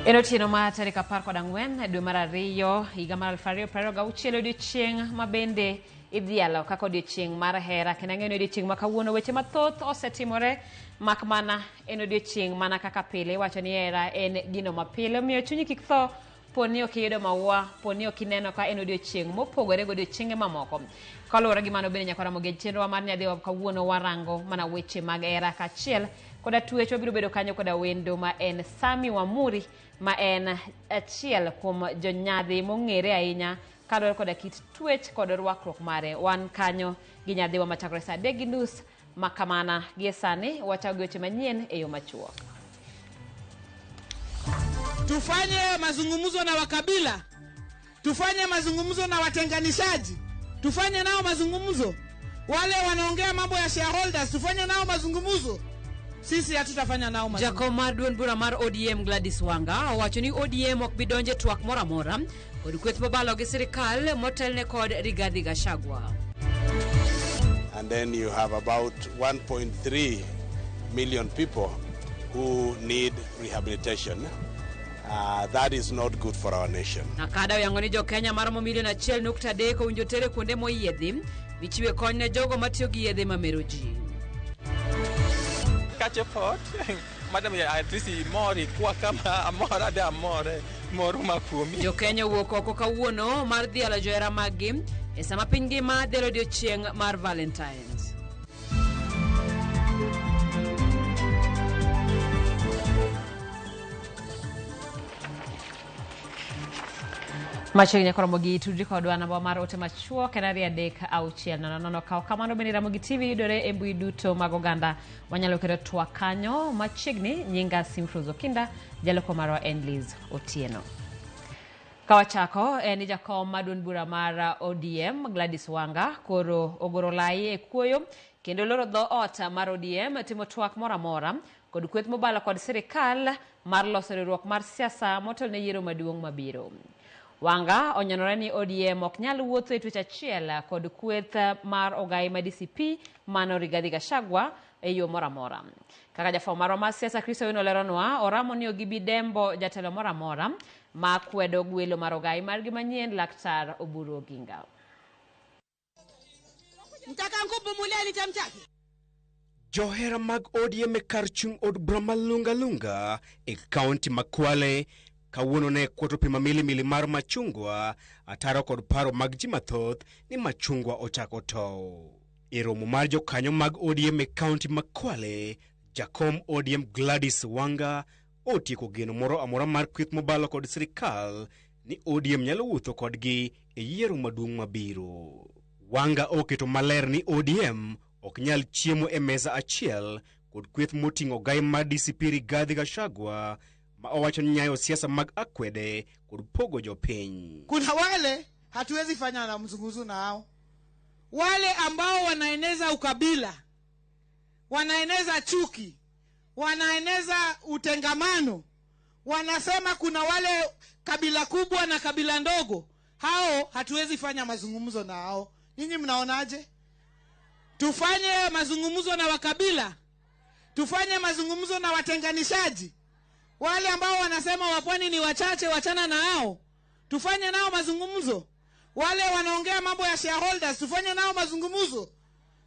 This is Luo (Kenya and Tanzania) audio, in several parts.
En otieno ma tarik 14 dwe mar ariyo higa mar 2026, odiochieng' ma bende idhialo kaka odiochieng' mar hera. Kendo ang'eyo ni odiochieng' ma kawuono weche mathoth osetimore, mak mana en odiochieng' mana kaka pile iwacho ni hera en gino mapile, omiyo chunyi kik tho po ni ok iyudo maua, po ni ok ineno ka en odiochieng' mopogore gi odiochienge mamoko. Kaluwore gi mano bende, nyakwara Ramogi, chenrowa mar nyadhiwa kawuono warango mana weche mag hera kaachiel koda twech. Wabiro bedo kanyo koda wendo ma en Sami Wamuri, ma en achiel kuom jonyadhi mong'ere ahinya kaluwore koda kit twech kod rwakruok mare. Wan kanyo gi nyadhiwa machakore saa 3:30 makamana. Gie sani wachako gi weche manyien e yo machuok. Tufanye mazungumzo na wakabila, tufanye mazungumzo na watenganishaji, tufanye nao mazungumzo. Wale wanaongea mambo ya shareholders, tufanye nao mazungumzo. Sisi hatutafanya nao mazungumzo. Jakom mar duond bura mar ODM Gladys Wanga owacho ni ODM ok bi donjo e twak moro amora kod kweth mobalo gi sirikal motelne kod Rigathi Gachagua. And then you have about 1.3 million people who need rehabilitation. That is not good for our nation. Nakada oyango ni jokenya maromo milion 1.3 owinjo tere kuonde moyiedhi michiwe kony ne jogo matiyo gi yedhe mamero ji. Kachopo madam, at least imor ikwa kama amor ade amore mor ma kuomi. Jokenya owuok oko kawuono mar dhialo johera maggi e sama piny ngima dhialo odiochieng' mar Valentines. Machiegni nyaka romo gi tudri kodwa, namba mar ote machuok en 23600. Kaw kamano bende Ramogi TV yudore e mbui duto mag oganda, wanyalo keto twak kanyo machiegni. Nyinga Simfrose Okinda, jaloko marwa en Liz Otieno. Kawachako en ni jakom mar duond bura mar ODM Gladys Wanga koro ogoro lai e kuoyo kendo loro dho ot mar ODM timo twak moro amora kod kweth mobalo kod sirikal mar loso riwruok mar siasa motelo ne yiero maduong' mabiro. Wanga onyenore ni ODM ok nyal wuotho e twech achiel kod kweth mar ogai ma DCP mano Rigathi Gachagua e yo moro amora. Kaka jafwambo marwa mar siasa Chris Owino leronwa, oramo ni ok gibi dembo jatelo moro amora ma kwedo gwelo mar ogai margi manyien Laktar Oburu Oginga. Mtaka nkubumuleni tamtaki. Johera mag ODM e kar chung' od bura ma Lunga Lunga e kaunti ma Kwale kawuono ne kuoto pi mamilimili mar machungwa ataro kod paro mag ji mathoth ni machungwa ochako tow. E romo mar jokanyo mag ODM e kaunti ma Kwale, jakom ODM Gladys Wanga otieko geno moro amora mar kweth mobalo kod sirikal ni ODM nyalo wuotho kodgi e yiero maduong' mabiro. Wanga oketo maler ni ODM ok nyal chiemo e mesa achiel kod kweth moting'o ogai mar DCP Rigathi Gachagua ma owacho ni nyayo siasa mag akwede kod pogo jopiny. Kuna wale hatuwezi fanya na mzunguzo na hao. Wale ambao wanaeneza ukabila, wanaeneza chuki, wanaeneza utengamano, wanasema kuna wale kabila kubwa na kabila ndogo, hao hatuwezi fanya mazungumzo na hao. Nyinyi mnaonaje? Tufanye mazungumzo na wakabila? Tufanye mazungumzo na watenganishaji? Wale ambao wanasema wapwani ni wachache, wachana na hao. Tufanye nao mazungumzo. Wale wanaongea mambo ya shareholders, tufanye nao mazungumzo.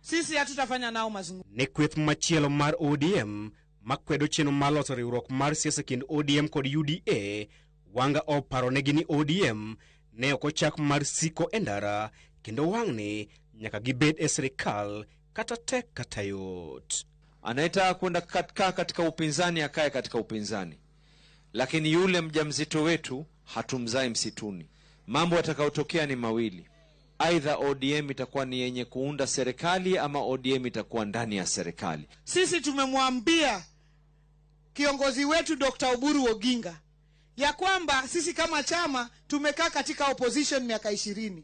Sisi hatutafanya nao mazungumzo. Ne kweth machielo mar ODM makwedo chenro mar loso riwruok mar siasa kind ODM kod UDA, Wanga oparonegi ni ODM ne ok ochak mar siko e ndara kendo wang'ni nyaka gibed e sirikal kata tek kata yot. Anayetaka kwenda kaa katika upinzani akae katika upinzani, lakini yule mjamzito wetu hatumzai msituni. Mambo yatakayotokea ni mawili: aidha ODM itakuwa ni yenye kuunda serikali ama ODM itakuwa ndani ya serikali. Sisi tumemwambia kiongozi wetu Dr. Oburu Oginga ya kwamba sisi kama chama tumekaa katika opposition miaka 20.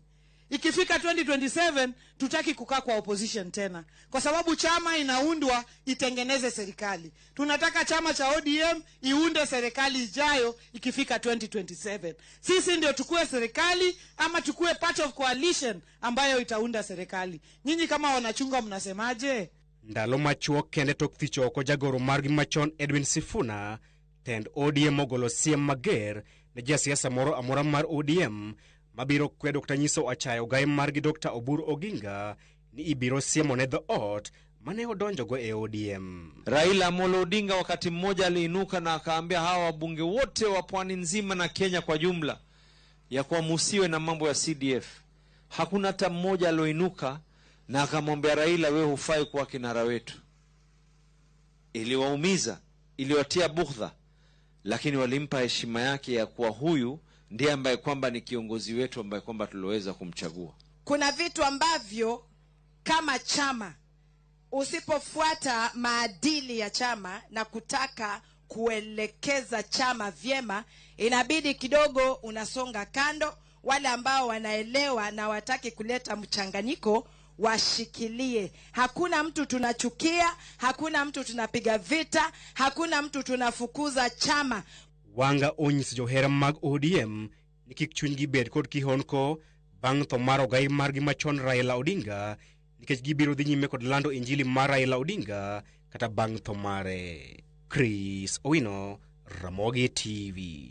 Ikifika 2027 tutaki kukaa kwa opposition tena, kwa sababu chama inaundwa itengeneze serikali. Tunataka chama cha ODM iunde serikali ijayo ikifika 2027. Sisi ndio tukue serikali ama tukue part of coalition ambayo itaunda serikali. Nyinyi kama wanachungwa mnasemaje? Ndalo machuok kende tok thich oko jagoro margi machon Edwin Sifuna Tend ODM ogolo siem mager ne jasiasa moro amora mar ODM mabiro kwedo kata nyiso achayo ogai margi Dr. Oburu Oginga ni ibiro siemo ne dhoot mane odonjogo e ODM. Raila Amolo Odinga wakati mmoja aliinuka na akaambia hawa wabunge wote wa pwani nzima na Kenya kwa jumla ya kuwa musiwe na mambo ya CDF. Hakuna hata mmoja alioinuka na akamwambia Raila, wewe hufai kuwa kinara wetu. Iliwaumiza, iliwatia bugdha, lakini walimpa heshima yake ya kuwa huyu ndiye ambaye kwamba ni kiongozi wetu ambaye kwamba tuliweza kumchagua. Kuna vitu ambavyo kama chama usipofuata maadili ya chama na kutaka kuelekeza chama vyema, inabidi kidogo unasonga kando. Wale ambao wanaelewa na wataki kuleta mchanganyiko washikilie. Hakuna mtu tunachukia, hakuna mtu tunapiga vita, hakuna mtu tunafukuza chama. Wanga onyiso johera mag ODM ni kik chunygi bed kod kihondko bang' tho mar ogai margi machon Raila Odinga nikech gibiro dhi nyime kod lando injili mar Raila Odinga kata bang' tho mare. Chris Owino, Ramogi TV.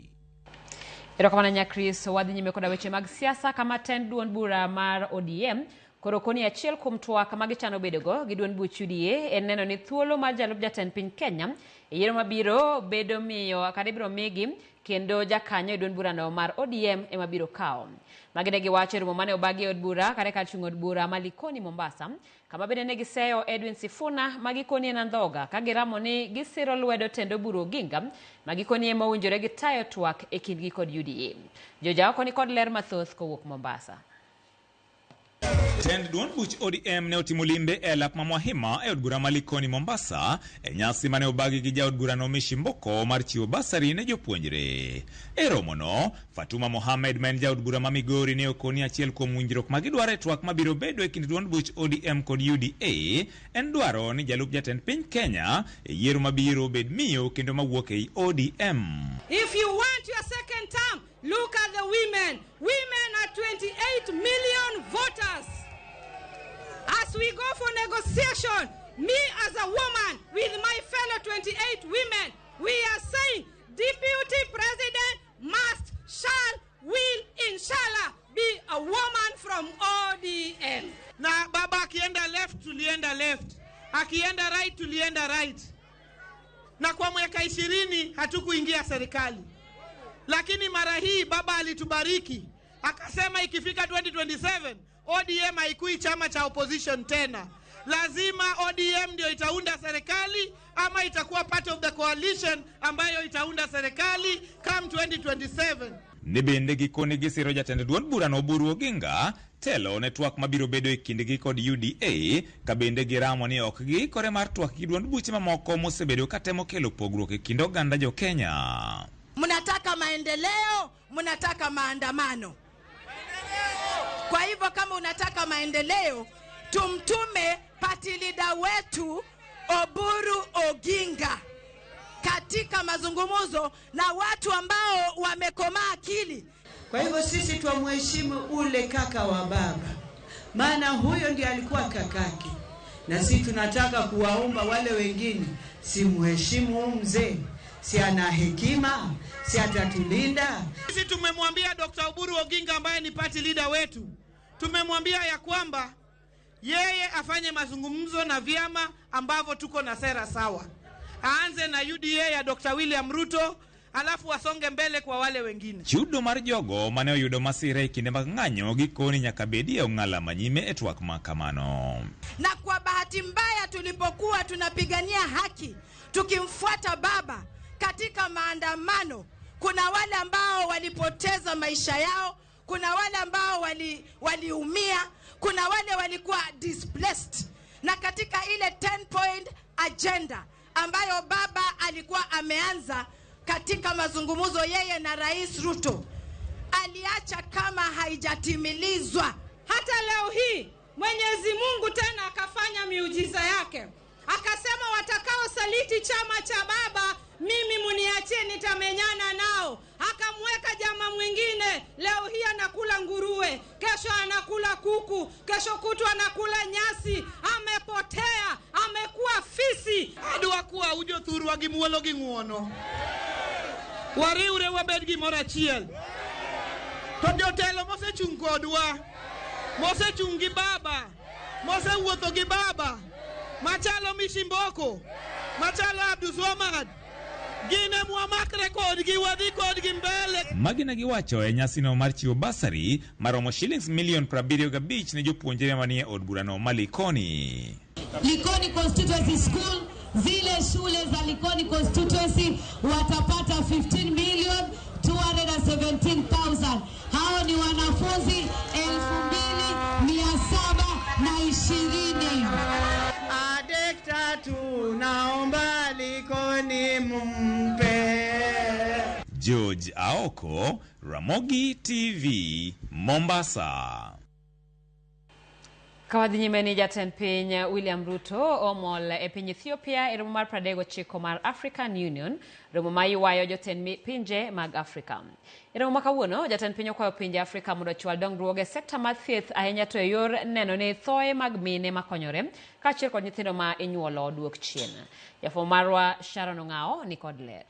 Erokamano nya Chris, wadhi nyime koda weche mag siasa kama tend duond bura mar ODM koro koni achiel kuom twak ma gichano bedogo gi duond buch UDA en neno ni thuolo mar jalup jatend piny Kenya e yiero mabiro bedo miyo kata ibiro migi kendo jakanyo e duond burano mar ODM ema biro kawo. Magi ne giwacho e romo mane obagi e od bura kata kar chung' od bura ma Likoni Mombasa, kama bende ne giseyo Edwin Sifuna ma gikoni en andhoga ka giramo ni gisiro lwedo tend Oburu Oginga ma gikoni ema owinjore gitayo twak e kindgi kod UDA. Jojaoko ni kod ler mathoth kowuok Mombasa. Tend duond buch ODM ne otimo limbe e alap ma Mwahima e od bura ma Likoni Mombasa e nyasi mane obagi gi jaod burano Mishi Mboko mar chiwo basari ne jopuonjre. E romono, Fatuma Mohamed ma en jaod bura ma Migori ne okoni achiel kuom winjruok ma gidwaro e twak mabiro bedo e kind duond buch ODM kod UDA en dwaro ni jalup jatend piny Kenya e yiero mabiro bed miyo kendo mawuok ei ODM. If you want your second term, look at the women. Women are 28 million voters. As we go for negotiation, me as a woman with my fellow 28 women, we are saying deputy president must, shall, will, inshallah, be a woman from ODM. Na baba akienda left, tulienda left. Akienda right, tulienda right. Na kwa mwaka 20 hatukuingia serikali. Lakini mara hii baba alitubariki. Akasema ikifika 2027 ODM haikui chama cha opposition tena. Lazima ODM ndio itaunda serikali ama itakuwa part of the coalition ambayo itaunda serikali come 2027. Ni bende gikoni gisiro jatend duond burano Oburu Oginga telo ne twak mabiro bedo e kindgi kod UDA ka bende giramo ni ok giikore mar twak gi duond buche mamoko mosebedo katemo kelo pogruok e kind oganda jo Kenya. Mnataka maendeleo, mnataka maandamano. Kwa hivyo kama unataka maendeleo, tumtume party leader wetu Oburu Oginga katika mazungumzo na watu ambao wamekomaa akili. Kwa hivyo sisi twamheshimu ule kaka wa baba, maana huyo ndiye alikuwa kakake, na sisi tunataka kuwaomba wale wengine, si mheshimu mzee, si ana hekima, si atatulinda. Sisi tumemwambia Dr. Oburu Oginga ambaye ni party leader wetu, tumemwambia ya kwamba yeye afanye mazungumzo na vyama ambavyo tuko na sera sawa. Aanze na UDA ya Dr. William Ruto, alafu wasonge mbele kwa wale wengine. Chudo mar jogo mane oyudo masira e kinde mag ng'anyo gikoni nyaka bedie ong'ala manyime e twak ma kamano. Na kwa bahati mbaya tulipokuwa tunapigania haki, tukimfuata baba katika maandamano, kuna wale ambao walipoteza maisha yao, kuna wale ambao waliumia, kuna wale walikuwa displaced. Na katika ile 10 point agenda ambayo baba alikuwa ameanza katika mazungumzo yeye na Rais Ruto, aliacha kama haijatimilizwa. Hata leo hii Mwenyezi Mungu tena akafanya miujiza yake, akasema watakaosaliti chama cha baba mimi muniachie, nitamenyana nao. Akamweka jamaa mwingine, leo hii anakula nguruwe, kesho anakula kuku, kesho kutwa anakula nyasi. Amepotea, amekuwa fisi. Adwa kuwa ujo thurwa gi muolo gi ng'uono. Wariwre wabed gimoro achiel. To jotelo mosechung' kodwa, mosechung' gi baba, mosewuotho gi baba, machalo Mishimboko, machalo Abdulswamad, gin emwamakre kodgi, wadhi kodgi mbele. Magi ne giwacho e nyasino mar chiwo basari maromo shillings milion 75 ne jopuonjre manie od burano ma Likoni. Likoni Constituency School, zile shule za Likoni Constituency watapata 15 million 217,000. Hao ni wanafunzi 2720. Adek tatu naomba Likoni mumpe. George Aoko, Ramogi TV, Mombasa. Kawadhi nyime ni jatend piny William Ruto omol e piny Ethiopia e romo mar 39 mar African Union, romo ma ywayo jotend pinje mag Afrika. E romo ma kawuono, jatend piny okwayo pinje Afrika mondo ochwal dongruok e sekta mar thieth ahinya to e yor neno ni thoe mag mine makonyore kaachiel kod nyithindo ma inyuolo oduok chien. Jafwambo marwa Sharon Ong'ao ni kod ler.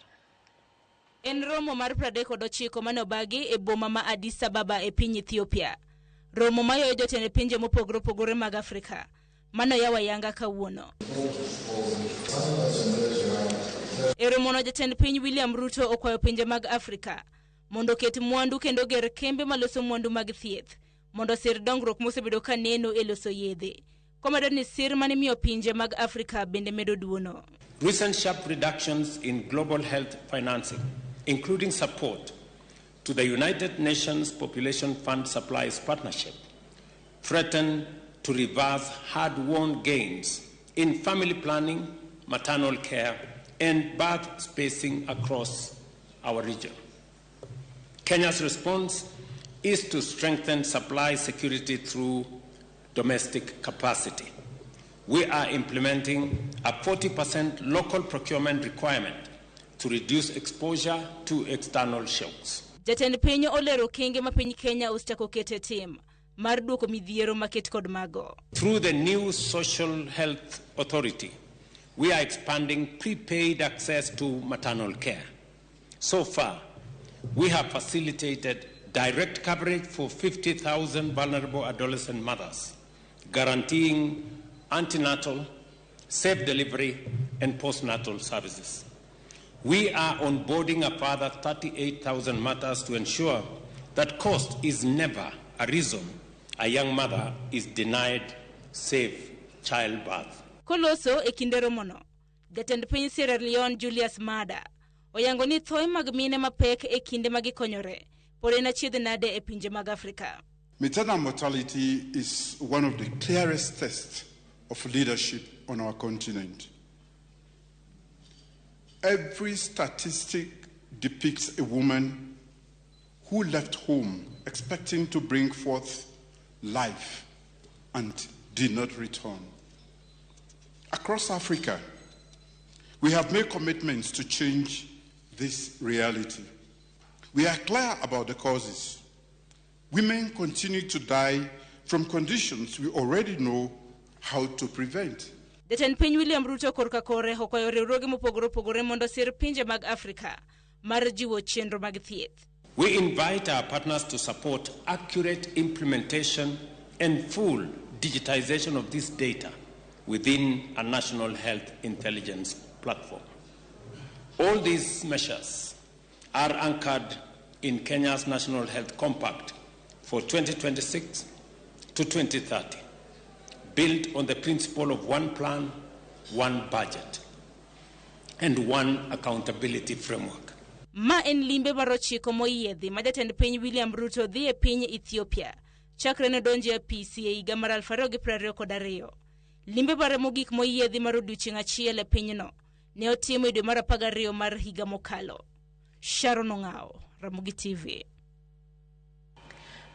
En romo mar 39 mane obagi e boma ma Addis Ababa e piny Ethiopia. Romo mayoyo jotend pinje mopogore opogore mag Afrika. Mano yawa yanga kawuono. E romono jatend piny William Ruto okwayo pinje mag Afrika mondo oket mwandu kendo ger kembe maloso mwandu mag thieth mondo osir dongruok mosebedo ka neno e loso yedhe. Komedo ni sir mane miyo pinje mag Afrika bende medo duono. Recent sharp reductions in global health financing, including support to the United Nations Population Fund Supplies Partnership, threaten to reverse hard-won gains in family planning, maternal care, and birth spacing across our region. Kenya's response is to strengthen supply security through domestic capacity. We are implementing a 40% local procurement requirement to reduce exposure to external shocks. Jatend piny olero okenge ma piny Kenya osechako keto e tim mar duoko midhiero maket kod mago. Through the new Social Health Authority, we are expanding prepaid access to maternal care. So far, we have facilitated direct coverage for 50,000 vulnerable adolescent mothers, guaranteeing antenatal, safe delivery, and postnatal services. We are onboarding a further 38,000 mothers to ensure that cost is never a reason a young mother is denied safe childbirth. Koloso e kinde romono, jatend piny Sierra Leone Julius Maada oyango ni thoe mag mine mapek e kinde ma gikonyore pod en achiedh nade e pinje mag Afrika. Maternal mortality is one of the clearest tests of leadership on our continent. Every statistic depicts a woman who left home expecting to bring forth life and did not return. Across Africa, we have made commitments to change this reality. We are clear about the causes. Women continue to die from conditions we already know how to prevent. Jatend piny William Ruto korka kore okwayo riwruoge mopogore opogore mondo osir pinje mag Afrika mar jiwo chenro mag thieth. We invite our partners to support accurate implementation and full digitization of this data within a national health intelligence platform. All these measures are anchored in Kenya's National Health Compact for 2026 to 2030, built on the principle of one plan, one budget, and one accountability framework. Ma en limbe mar ochiko moyiedhi ma jatend piny William Ruto dhi e piny Ethiopia chakre ne donjo e apisi e higa mar 2022. Limbe mare mogik moyiedhi mar odiochieng' achiel e pinyno ne otimo e dwe mar 12 mar higa mokalo. Sharon Ong'ao, Ramogi TV.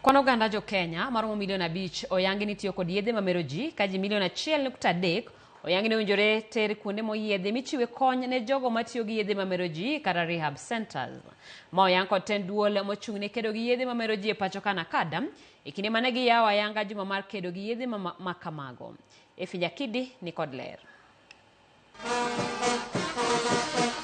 Kwan oganda jo Kenya maromo milion 5 oyangi ni tiyo kod yedhe mamero ji ka ji milion 1.3 oyangi ni owinjore ter kuonde moyiedhi michiwe kony ne jogo matiyo gi yedhe mamero ji kata rehab centers. Ma oyang kod tend duol mochung' ne kedo gi yedhe mamero ji e pacho ka NACADA e kinde mane giyawo ayanga juma mar kedo gi yedhe ma kamago. Efi Nyakidi ni kod ler.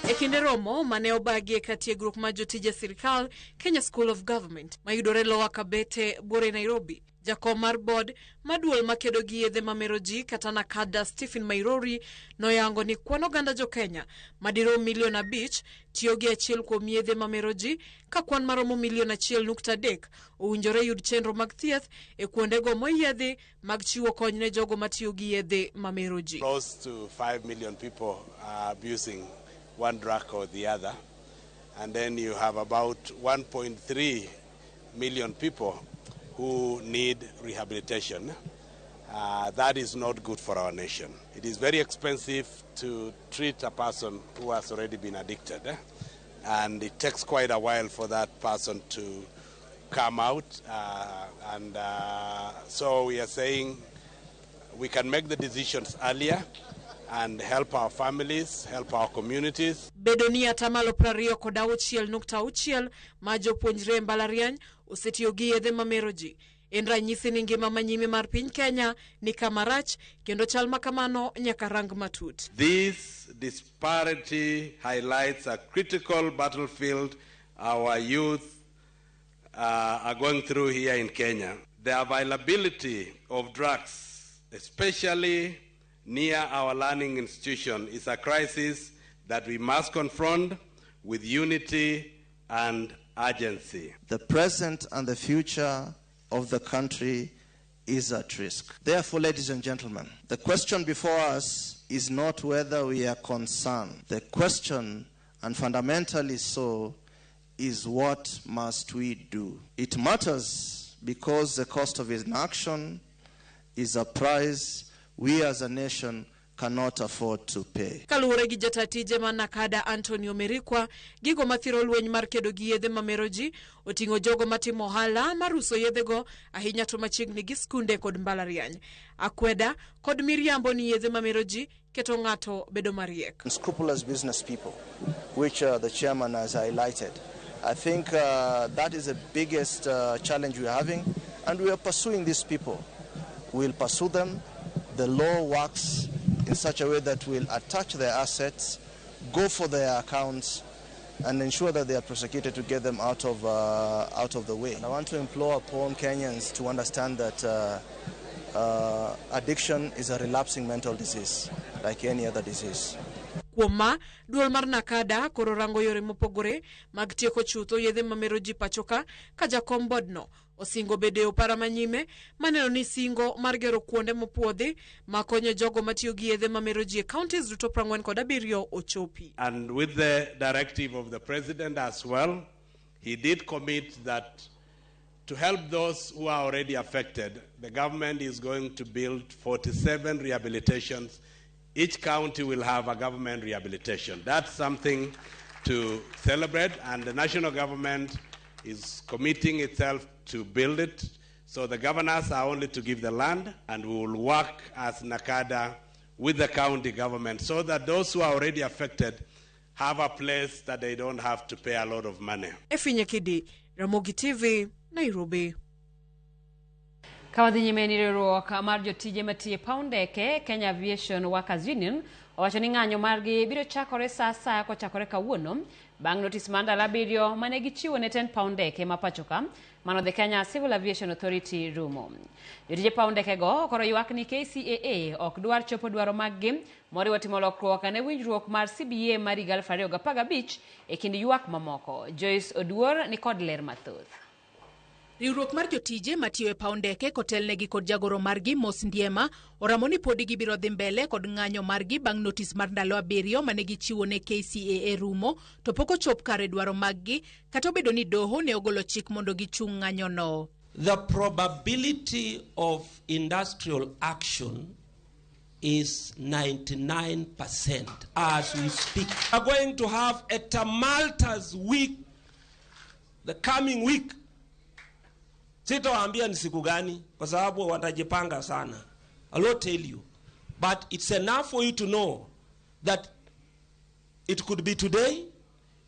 E kinde romo mane obagi e kar tiegruok mar jotije sirikal Kenya School of Government mayudore Lower Kabete buore Nairobi. Jakom mar board maduol makedo gi yedhe mamero ji kata NACADA Stephen Mairori noyango ni kwan oganda jo Kenya madirom milion 5 tiyo gi achiel kuom yedhe mamero ji ka kwan maromo milion 1.3 owinjore yud chenro mag thieth e kuondego moyiedhi mag chiwo kony ne jogo matiyo gi yedhe mamero ji. Close to 5 million people are abusing one drug or the other, and then you have about 1.3 million people who need rehabilitation. That is not good for our nation. It is very expensive to treat a person who has already been addicted, and it takes quite a while for that person to come out. So we are saying we can make the decisions earlier and help our families, help our communities. Bedo ni atamalo 26.6 ma jopuonjre e mbalariany osetiyo gi yedhe mamero ji en ranyisi ni ngima manyime mar piny Kenya ni kama rach kendo chal ma kamano nyaka rang matut. This disparity highlights a critical battlefield our youth are going through here in Kenya. The availability of drugs, especially near our learning institution, is a crisis that we must confront with unity and urgency. The present and the future of the country is at risk. Therefore, ladies and gentlemen, the question before us is not whether we are concerned. The question, and fundamentally so, is what must we do? It matters because the cost of inaction is a price we as a nation cannot afford to pay. Kaluwore gi jata tije ma NACADA Antonio Merikwa, gigo mathiro lweny mar kedo gi yedhe mamero ji oting'o jogo matimo ohala mar uso yedhego ahinya to machiegni gi skunde kod mbalariany. Akweda kod miriambo ni yedhe mamero ji keto ng'ato bedo mariek. Unscrupulous business people, which the chairman has highlighted. I think that is the biggest challenge we are having, and we are pursuing these people. We'll pursue them. The law works in such a way that we'll attach their assets, go for their accounts, and ensure that they are prosecuted to get them out of the way. And I want to implore upon Kenyans to understand that addiction is a relapsing mental disease, like any other disease. Kuom ma, duol mar NACADA koro rango yore mopogore mag tieko chutho yedhe mamero ji pachoka ka jakom bodno osingo bede e opara manyime maneno ni singo mar gero kuonde mopuodhi makonyo jogo matiyo gi yedhe mamero ji e counties duto 47 ochopi. And with the directive of the president as well, he did commit that to help those who are already affected, the government is going to build 47 rehabilitations. Each county will have a government rehabilitation. That's something to celebrate, and the national government is committing itself to build it. So the governors are only to give the land, and we will work as NACADA with the county government so that those who are already affected have a place that they don't have to pay a lot of money. Efinya Kidi, Ramogi TV, Nairobi. Kawadhi nyime ni riwruok mar jotije matiyo e paw ndeke Kenya Aviation Workers Union owacho ni ng'anyo margi biro chakore sa asaya kochakore kawuono bang' notis mar ndalo 7 mane gichiwo ne tend paw ndeke ma pachoka mano the Kenya Civil Aviation Authority rumo. Jotije paw ndeke go koro ywak ni KCAA ok dwar chopo dwaro maggi moriwo timo lokruok ne winjruok mar CBA mar higa 2015 e kind ywak mamoko. Joyce Oduor ni kod ler mathoth. Riwruok mar jotije matiyo e paw ndeke kotelnegi kod jagoro margi Mos Ndiema oramo ni podi gibiro dhi mbele kod ng'anyo margi bang' notis mar ndalo 7 mane gichiwo ne KCAA rumo to pok ochop kare dwaro maggi kata obedo ni doho ne ogolo chik mondo gichung ng'anyono. The probability of industrial action is 99% as we speak. We are going to have a tumultuous week, the coming week. Sitawaambia ni siku gani kwa sababu watajipanga sana. I'll not tell you. But it's enough for you to know that it could be today,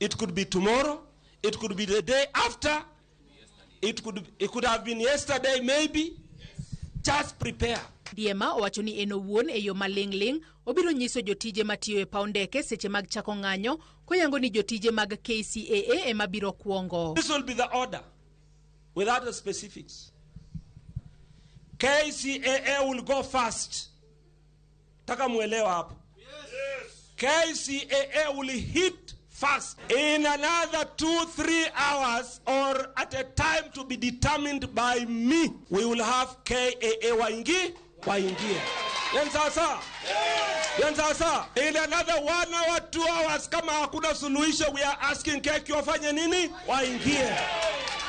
it could be tomorrow, it could be the day after, it could have been yesterday maybe. Just prepare. Ndiema owacho ni en owuon e yo maling'ling' obiro nyiso jotije matiyo e paw ndeke seche mag chako ng'anyo koyango ni jotije mag KCAA ema biro kwongo. This will be the order without the specifics. KCAA will go first. Taka muelewa hapo. KCAA will hit first in another 2-3 hours or at a time to be determined by me. We will have KAA waingie. Yan sasa. Yan sasa. In another 1 hour, 2 hours kama hakuna suluhisho, we are asking KQ wafanye nini? Waingie.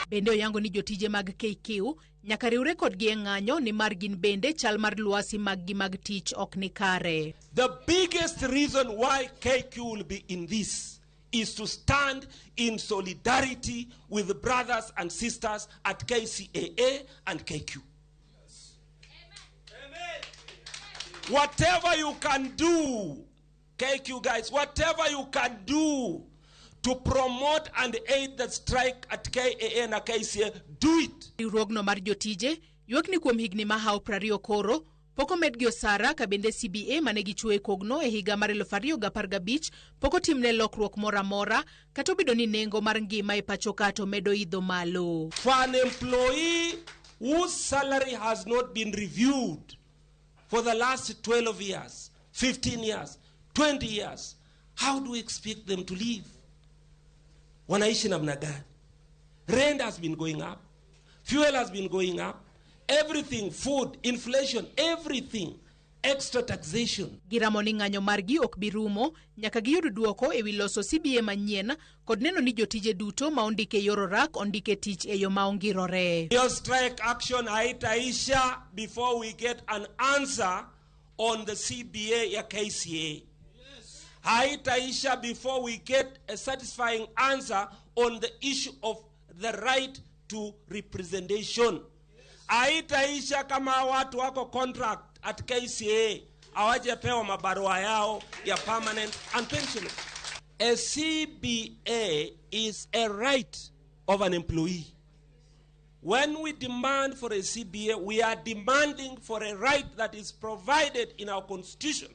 Bende oyango ni jotije mag KQ nyaka riwre kodgi e ng'anyo nimar gin bende chal mar lwasi maggi mag tich ok ni kare. The biggest reason why KQ will be in this is to stand in solidarity with the brothers and sisters at KCAA and KQ. Yes. Amen. Whatever you can do, KQ guys, whatever you can do to promote and aid the strike at KAA and KCA, do it. Riwruogno mar jotije ywak ni kuom higni mahawo 20 koro pok omedgi osara ka bende CBA mane gichiwo e kogno e higa mar 2015 pok otimne lokruok moro amora kata obedo ni nengo mar ngima e pacho ka to medo idho malo. For an employee whose salary has not been reviewed for the last 12 years, 15 years, 20 years, how do we expect them to live? Wanaishi namna gani? Rent has been going up, fuel has been going up, everything, food, inflation, everything, extra taxation. Giramo ni ng'anyo margi ok bi rumo nyaka giyud duoko ewi loso CBA manyien kod neno ni jotije duto ma ondike yor orak ondike tich e yo ma ongirore. Your strike action haitaisha before we get an answer on the CBA ya KCA. Haitaisha before we get a satisfying answer on the issue of the right to representation. Haitaisha kama watu wako contract at KCA hawajapewa mabarua yao ya permanent and pensionable. A CBA is a right of an employee. When we demand for a CBA, we are demanding for a right that is provided in our constitution.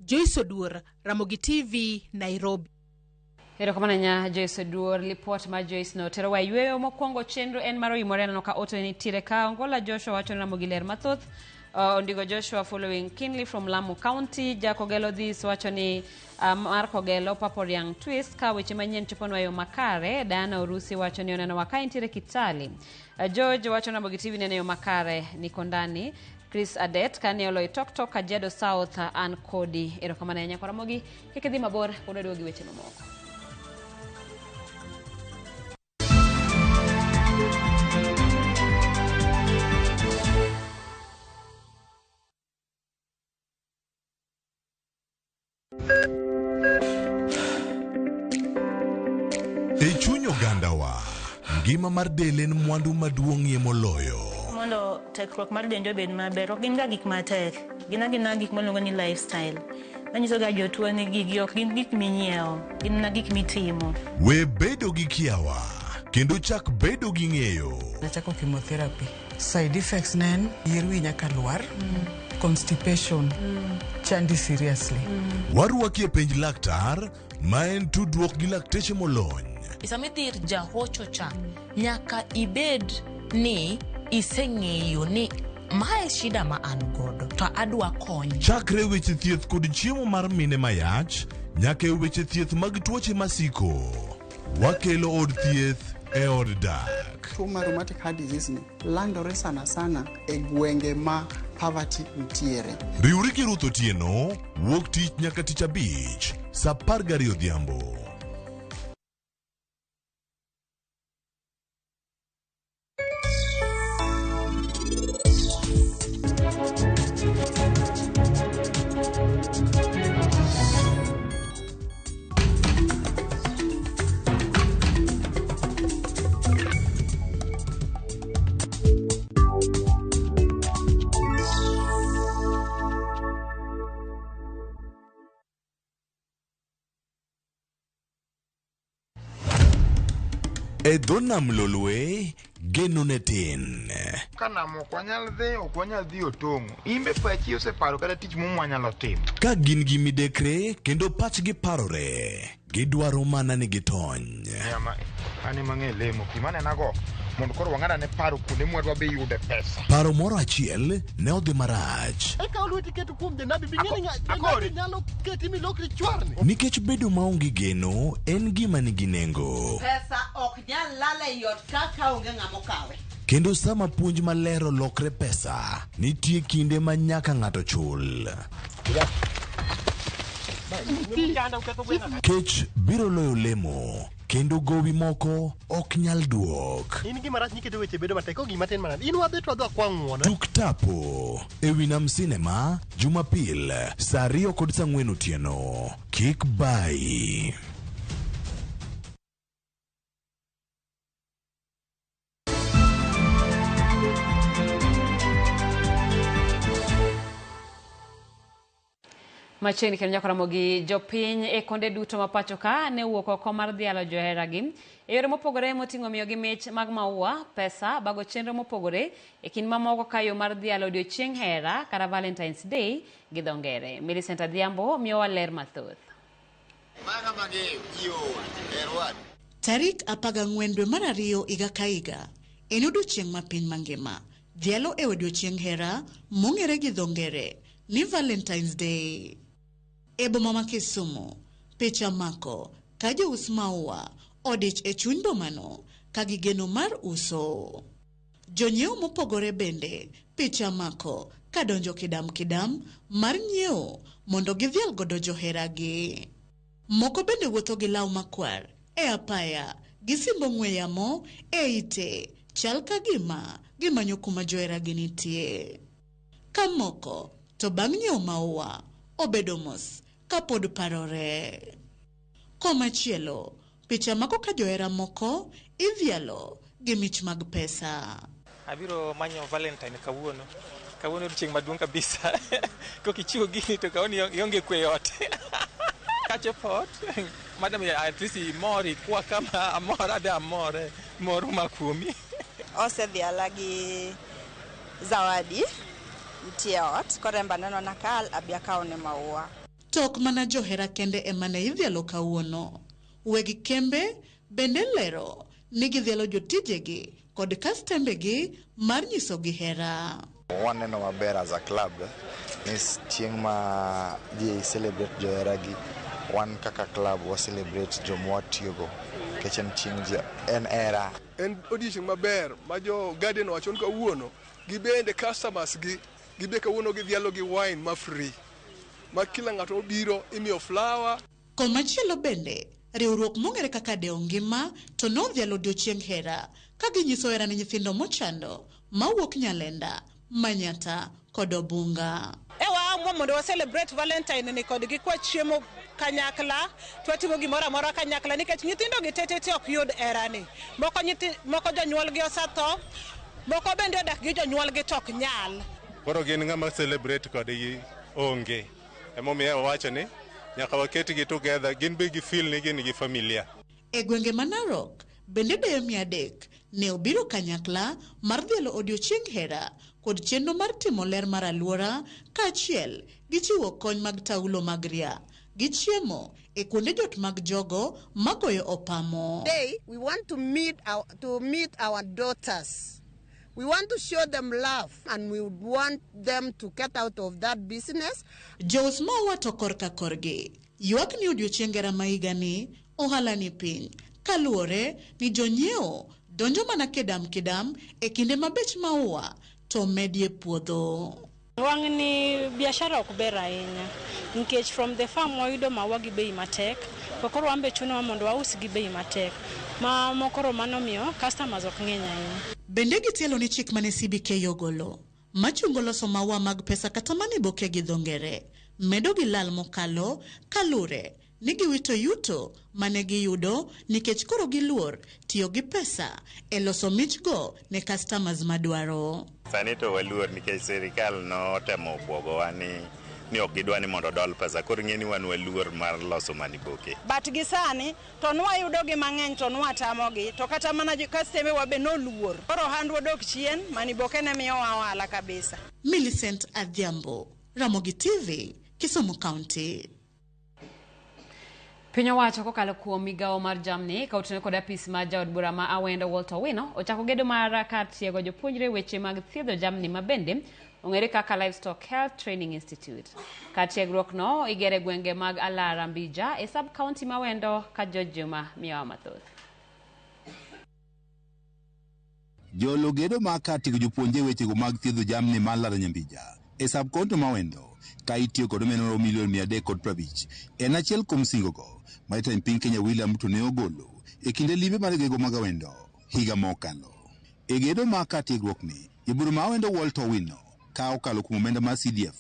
Joyce Oduor, Ramogi TV, Nairobi. Erokamano ahinya Joyce Oduor, lipot mar Joyce no terowa e yweyo mokwongo. Chenro en mar oimore aneno ka oto nitiere ka Ongola Joshua wacho ni Ramogi ler mathoth. Ondigo Joshua following keenly from Lamu County. Jakogelo this wacho ni mar Kogelo Papo Riang Twist ka weche manyien choponwa e yo makare. Diana Orusi wacho ni oneno wa ka entiere Kitale. George wacho ni Ramogi TV neno e yo makare niko ndani. Chris Adet kane Oloitoktok Kajiado South an kodi. Erokamano ahinya kwa Ramogi, kik idhi mabor pod waduogo gi weche mamoko. E chuny ogandawa, ngima mar del en mwandu maduong'ie moloyo. Mondo tekruok mar dendi obed maber, ok gin ga gik matek, gin agina gik miluongo ni lifestyle. Manyiso ga jotuo ni gigi ok gin gik minyiewo, gin mana gik mitimo. We bedo gi kiawa, kendo chak bedo gi ng'eyo. Nachako chemotherapy. Side effects ne en yier wi nyaka lwar, constipation, chandi seriously. Warwaki e penj laktar, ma en tudruok gi lakteche molony. Sama idhi ir jahocho cha, nyaka ibed ni iseng'eyo ni mae shida ma an godo to adwa kony. Chakre weche thieth kod chiemo mar mine mayach, nyaka e weche thieth mag tuoche masiko. Wakelo od thieth e od dak. Tuo mar rheumatic heart disease ni landore sana sana e gwenge ma poverty nitiere. Riwri gi Ruth Otieno, wuok tich nyaka tich abich, saa 12 odhiambo. E dho nam Lolwe, geno ne tin. Ka nam ok wanyal dhi, ok wanyal dhi otong'o. In be pachi oseparo kata tich moro mwanyalo timo. Ka gin gi midekre kendo pachgi parore, gidwaro mana ni gitony. Nyama, an ema ang'e lemo. Pi manenago, mondo koro wang'ad ane paro kuonde mwadwa be yude pesa. Paro moro achiel ne odhi marach. Ikawo lweti iketo kuom janabi, bi ng'e ni janabi nyalo keti milokri chwarni. Nikech bedo maonge geno en gima nigi nengo. Pesa ok nyal lal ei ot ka ka onge ng'ama okawe. Kendo sama puonj maler olokre pesa, nitie kinde ma nyaka ng'ato chul. Kech biro loyo lemo, kendo gowi moko ok nyal duok. In gima rach niketo weche bedo matek, ko gima tin manade. In wadhi to wadhi wakwa ng'uono. Tuk Tapo e wi Nam Cinema, Jumapil, saa 2 kod saa 4 otieno. Kik bayi. Machiegni kendo nyaka romo gi jopiny e konde duto ma pacho ka ne owuok oko mar dhialo joheragi e yore mopogore moting'o miyogi mich mag maua, pesa, bago chenro mopogore e kind mamoko ka yo mar dhialo odiochieng' hera kata Valentine's Day gi dho ngere. Millicent Adhiambo miyowa ler mathoth. Tarik 14 dwe mar 2 higa ka higa en odiochieng' ma piny mangima dhialo e odiochieng' hera mong'ere gi dho ngere ni Valentine's Day. E boma ma Kisumu, picha mako ka jous maua odich e chuny bomano ka gigeno mar uso. Jonyiewo mopogore bende picha mako ka donjo kidam kidam mar nyiewo mondo gidhial godo joheragi. Moko bende wuotho gi law makwar e apaya gi simbo ong'we yamo e ite chal ka gima gimanyo kuma joheragi nitie. Ka moko to bang' nyiewo maua obedo mos kapod parore. Komachielo, picha mako ka johera moko idhialo gi mich mag pesa. Abiro manyo Valentine kawuono. Kawuono odiochieng' maduong' kabisa. Kokichiwo gini to kawuono ionge kwe e ot. Kachopo ot, madam at least imor ikwa kama amor adhi amore mor ma kuomi. Osedhiala gi zawadi nitie ot, koro en be aneno nakal abi akawne maua. To ok mana johera kende ema ne idhialo kawuono. Weg kembe bende lero ni gidhialo jotijegi kod kastembegi mar nyisogi hera. Waneno maber as a club ni chieng' ma ji celebrate joheragi, wan kaka club wa celebrate joma watiyogo nikech en chieng' en hera. En odiochieng' maber ma jo Guardian owacho ni kawuono gibende customers gi gibe kawuono gidhialo gi wine ma free ma kila ng'ato obiro imiyo flower. Komachielo bende, riwruok mong'ere kaka Dewo Ngima to nodhialo odiochieng' hera ka ginyiso hera ne nyithindo mochando mawuok Nyalenda, Manyata kod Obunga. E waamua mondo wa celebrate Valentine ni kodgi kwa chiemo kanyakla, twatimo gimoro amora kanyakla nikech nyithindo gi tete ok yud herani. Moko jonyuolgi osetho, moko bende odak gi jonyuolgi to ok nyal. Koro gin ng'ama celebrate kodgi onge. Emomiyo wawacho ni nyaka waketgi together, gin be gi feel ni gin gi familia. E gwenge ma Narok, bende deyo 300 ne obiro kanyakla mar dhialo odiochieng' hera kod chenro mar timo ler mar alwora kaachiel gi chiwo kony mag taulo mag ria gi chiemo e kuonde jot mag jogo magoyo opamo. Today we want to meet our daughters. We want to show them love and we would want them to get out of that business. Jous maua to korka korgi ywak ni odiochieng' hera ma higani ohala ni piny kaluwore ni jonyiewo donjo mana kidam kidam e kinde ma bech maua to medie puodho. Wang'ni biashara ok ber ahinya nikech from the farm wayudo maua gi bei matek to koro wan be chunowa mondo waus gi bei matek ma mokoro mano miyo customers ok ng'eny ahinya. Bende gitielo ni chik mane CBK ogolo machungo loso maua mag pesa kata maniboke gi dho ngere medo gi lal mokalo kalure ni giwito yuto mane giyudo nikech koro giluor tiyo gi pesa e loso michgo ne customers madwaro. Sani to waluor nikech sirikal notemo bwogowa ni ni ok gidwa ni mondo odol pesa. Koro ing'e ni wan waluor mar loso maniboke. But gi sani to nwayudogi mang'eny to nwatamogi to kata mana kastembe wa be noluor. Koro ohandwa odok chien, maniboke ne miyowa ohala kabisa. Millicent Adhiambo, Ramogi TV, Kisumu County. Piny owacho kokalo kuom migawo mar jamni ka otenore kod apis mar jaod bura ma Awendo Walter Owino ochako gedo mar kar tiego jopuonjre weche mag thiedho jamni ma bende ong'ere kaka Livestock Health Training Institute. Kar tiegruok no igere gwenge mag Alara Mbija e sub county ma Awendo ka George Juma miyowa mathoth. Jolo gedo mar kar tiego jopuonjre wechego mag thiedho jamni mar Alara Nyambija e sub county ma Awendo ka itiyo kod omenda maromo milion 350 en achiel kuom singogo ma jatend piny Kenya William Ruto ne ogolo e kinde limbe mar gwenge mag Awendo higa mokalo. E gedo mar kar tiegruokni, jabura ma Awendo Walter Owino ka okalo kuom omenda mar CDF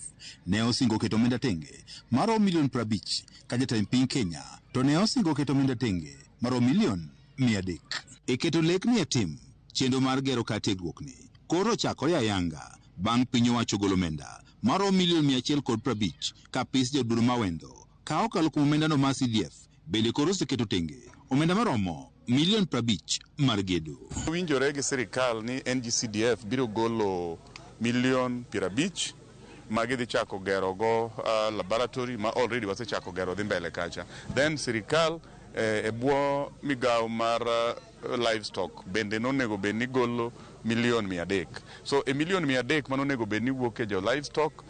ne osingo keto omenda tenge maromo milion 50 ka jatend piny Kenya to ne osingo keto omenda tenge maromo milion 300. E keto lekni e tim, chenro mar gero kar tiegruokni koro ochakore ayanga bang' piny owacho golo omenda maromo milion 150 ka apis jaod bura ma Awendo ka okalo kuom omendano mar CDF bende koro oseketo tenge omenda maromo milion 50 mar gedo. Winjore gi sirikal ni NGCDF biro golo milion 50 ma gidhi chako gero go laboratory ma already wasechako gero dhi mbele kacha. Then sirikal e bwo migawo mar livestock bende nonego bed ni golo milion 300. So e milion 300 manonego bed ni wuok e jo livestock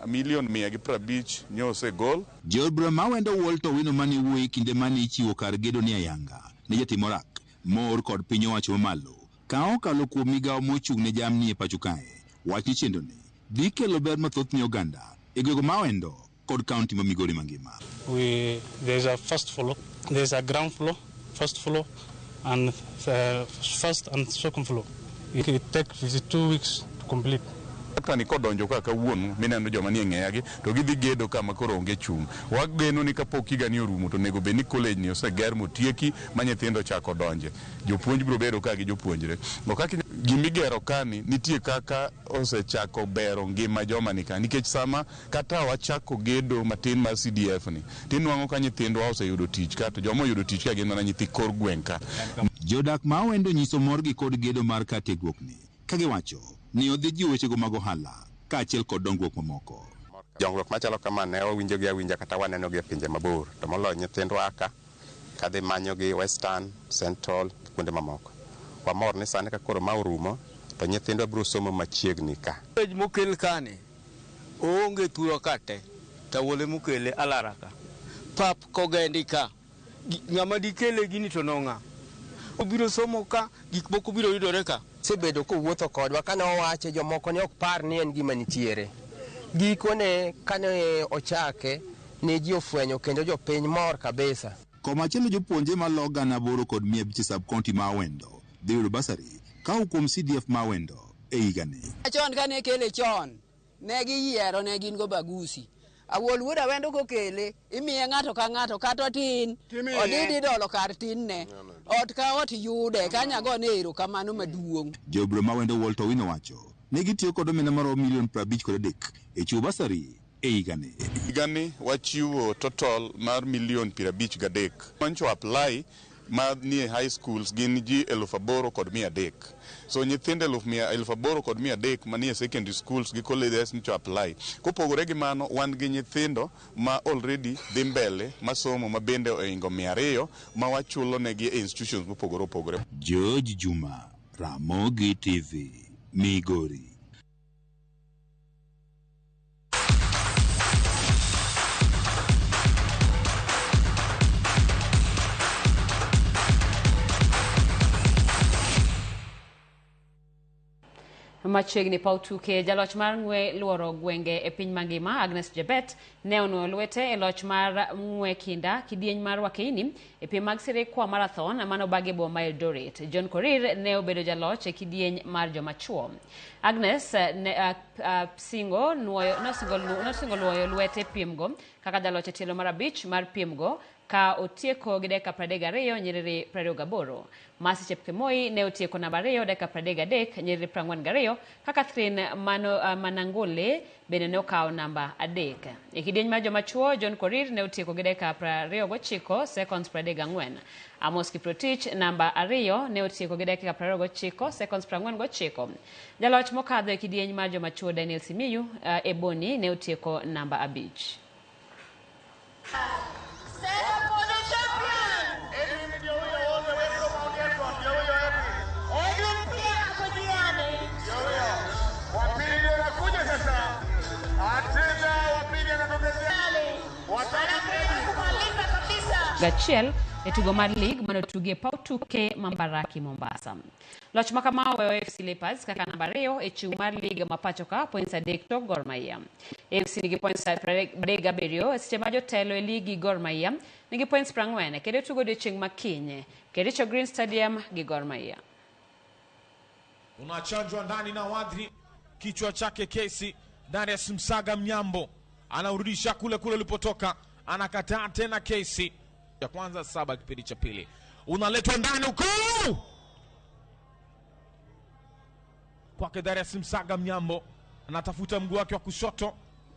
milion 150 nyosegol. Jaod bura ma Awendo Walter Owino mane wuoyo e kinde mane ichiwo kar gedo ni ayanga ne jatim orak moor kod piny owacho mamalo ka okalo kuom migawo mochung' ne jamni e pacho kae wach ni chenro ni dhi kelo ber mathoth ne oganda e gwenge ma Awendo kod kaunti ma Migori mangima. There's a first floor, there's a ground floor, first floor, and first and second floor. It takes 52 weeks to complete. Kani kodonjo ka kawuono mineno joma nie ng'eyagi to gidhi gedo kama koro onge chung'. Wageno ni kapok higani orumo to onego bed ni college ni oseger motieki ma nyithindo ochako donje. Jopuonj biro bedo ka gi jopuonjre. Kaka gimigero kani nitie kaka osechako bero ngima joma ni ka nikech sama kata wachako gedo matin mar CDF ni tinwang'o ka nyithindwa oseyudo tich ka to joma oyudo tich ka gin mana nyithi kor gweng' ka. Jodak ma Awendo nyiso morgi kod gedo mar kar tiegruokni ka giwacho ni odhi jiwo wechego mag ohala kaachiel kod dongruok mamoko. Dongruok machalo kama ne wawinjo gi awinja kata waneno gi e pinje mabor to moloyo nyithindwa ka kadhi manyo gi Western, Central kuonde mamoko. Wamor ni sani ka koro ma orumo to nyithindwa biro somo machiegni ka. College mokel kani oonge thurwa ka te tawuole mokele Alara ka pap kogendi ka ng'ama dikele gini to nong'a obiro somo ka gik moko biro yudore ka. Osebedo kowuotho kodwa kane owache jomoko ne ok par ni en gima nitiere. Gikone kane ochake ne ji ofwenyo kendo jopiny mor kabisa. Komachielo jopuonje malo 8,500 sub county ma Awendo dhi yudo basari ka kuom CDF ma Awendo e higani. Chon kane kele chon ne giyiero ne gin go bagusi. Awuol wuod Awendo kokele imiye ng'ato ka ng'ato kata otin odhi dolo kar tinne ot ka ot yude kanyagone erokamano maduong'. Jaod bura ma Awendo Walter Owino wacho ne gitiyo kod omenda maromo milion 53 e chiwo basari e higani. Higani wachiwo total mar milion 53. Mancho apply ma nie high schools gin ji 8,300. So nyithindo 8,300 manie secondary schools gi colleges ncho apply. Kopogore gi mano wan gi nyithindo ma already dhi mbele masomo ma bende oingo 200 ma wachulo negi e institutions mopogore opogore. George Juma, Ramogi TV, Migori. Machiegni paw tuke jaloch mar ng'we luoro gwenge e piny mangima Agnes Jebet ne onuoyo lwete e loch mar ng'we kinda kidieny mar Wakeini e piem mag Sirikwa Marathon manobagi e boma ma Eldoret. John Korir ne obedo jaloch e kidieny mar joma chuo. Agnes ne nosingo luoyo lwete piemgo kaka jaloch e tielo mar 5 mar piemgo ka otieko gi dakika 32 nyiriri 28. Mercy Chepkemoi ne otieko namba 2 dakika 33 nyiriri 42 ka Catherine Manangole bende ne okawo namba 3. E kidieny mar joma chuo, John Korir ne otieko gi dakika 29 seconds 34. Amos Kiprotich namba 2 ne otieko gi dakika 29 seconds 49. Jaloch mokadho e kidieny mar joma chuo Daniel Simiyu Eboni ne otieko namba 5. Gachiel e tugo mar lig mane otugi e paw tuke ma Mbaraki Mombasa. Loch ma kama oweyo AFC Leopards kaka namba 2 e chung' mar lig ma pacho ka points 3 tok Gor Mahia. AFC nigi points 37 seche ma jotelo e ligi Gor Mahia nigi points 40 kendo tugo odiochieng' ma kiny Kericho Green Stadium gi Gor Mahia. Unachanjwa ndani na Wadri, kichwa chake kesi. Darius Msaga Mnyambo anaurudisha kule kule ulipotoka, anakataa tena kesi ya kwanza 7 kipindi cha pili, unaletwa ndani huko kwake Darius Msaga Mnyambo, anatafuta mguu wake wa kushoto,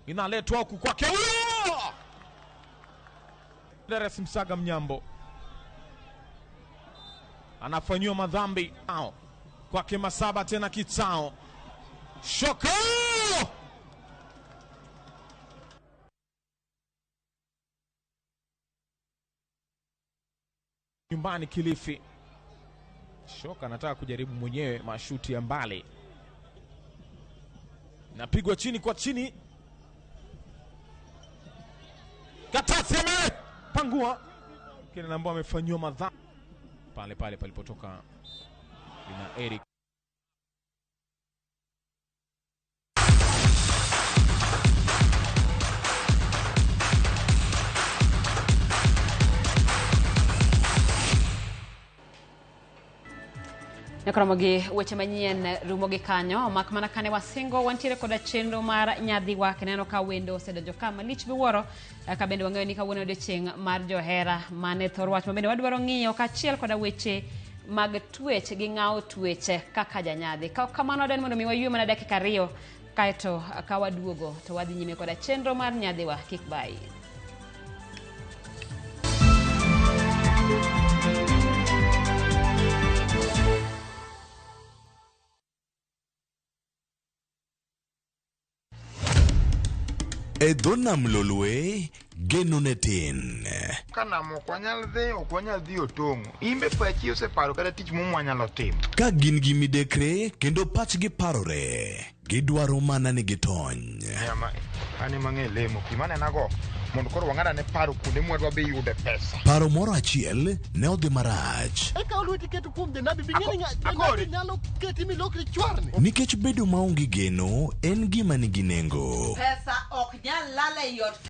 inaletwa huku kwake huyo Darius Msaga Mnyambo, anafanyiwa madhambi kwake Masaba tena Kitsao Shoko nyumbani Kilifi. Shoka anataka kujaribu mwenyewe mashuti ya mbali, napigwa chini kwa chini, Katasi amepangua kile ambao amefanywa madhambi pale pale palipotoka lina Eric. Nyakoromogi weche manyien rumo gi kanyo mak mana kane wasingo wantiere koda chenro mar nyadhiwa kineno ka wendo osedonjo ka malich miwuoro ka bende wang'eyo ni kawuono odiochieng' mar johera mane thor wach ma bende wadwaro ng'iyo kaachiel koda weche mag twech gi ng'awo tweche kaka janyadhi. Ka kamano adwaro mondo mi waywe mana dakika 2 kaeto ka waduogo to wadhi nyime koda chenro mar nyadhiwa kik bayi. E dho nam Lolwe, geno ne tin. Ka nam ok wanyal dhi, ok wanyal dhi otong'o. Imbe pachi oseparo kata tich mwanyalo timo. Ka gin gi midekre kendo pachgi parore, gidwaro mana ni gitony. Nyama, an ema ang'e lemo, pi manenago mondo koro wang'ad ane paro kuonde mwadwa be yude pesa. Paro moro achiel ne odhi marach. Eka lweti keto kuom janabi, bing'e ni janabi nyalo keti milokri chwarni. Nikech bedo maonge geno en gima nigi nengo. Pesa ok nyal lal ei ot.